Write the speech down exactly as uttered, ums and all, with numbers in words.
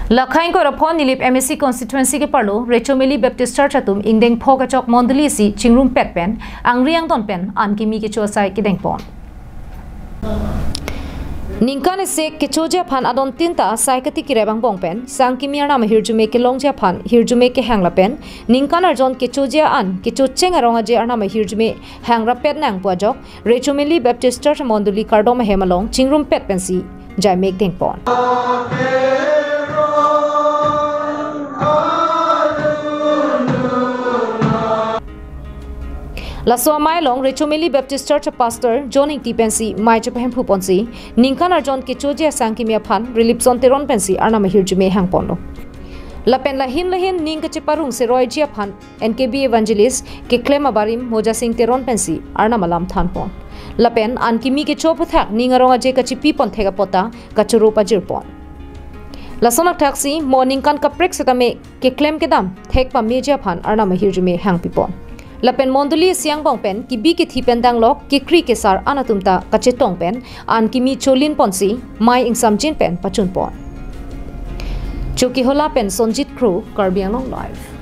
Lakhain koraphon Nilip M A C constituency ke parlo Rechomeli Baptist Church atum ingdeng pho kechok mondoli si chingrumpet pen angri angdon pen an kimi kecho asai kedengpon. Ningkan isi kechoji aphan adon tinta sai kati kirep angbong pen sang kimi arnam ahirjume kelongji aphan hirjume kehang lapen ningkan arjon kechoji an kechocheng arong aje arnam ahirjume hang rapet nang pu ajok Rechomeli Baptist Church mondoli kardom ahem along chingrumpet pensi jaimek dengpon. Laso amei along Rechomeli Baptist Church Pastor John Ingti pensi mei chepahemphu ponsi ningkan arjon kechoji asang kimi aphan Rilipson Teron pensi arnam ahirjume hangponlo. Lapen lahin lahin ning kacheparong seroiji aphan N K B Evangelist keklem abarim Moja Sing Teron pensi arnam alam thanpon. Lapen an kimi kecho aphuthak ning arong aje kachipi pon thek apot ta kachoro pajirpon. Lason akthaksi mo ningkan kaprek setame keklem kedam thek pameji aphan arnam ahirjume hangpipon. Lapen mondoli isi angbong pen kebi kethi pen danglok kekri kesar an atum ta kachetong pen an kimi cholin ponsi mei ingsamjin pen pachunpon. Chokihola pen Sonjit Kro, Karbi Anglong Live.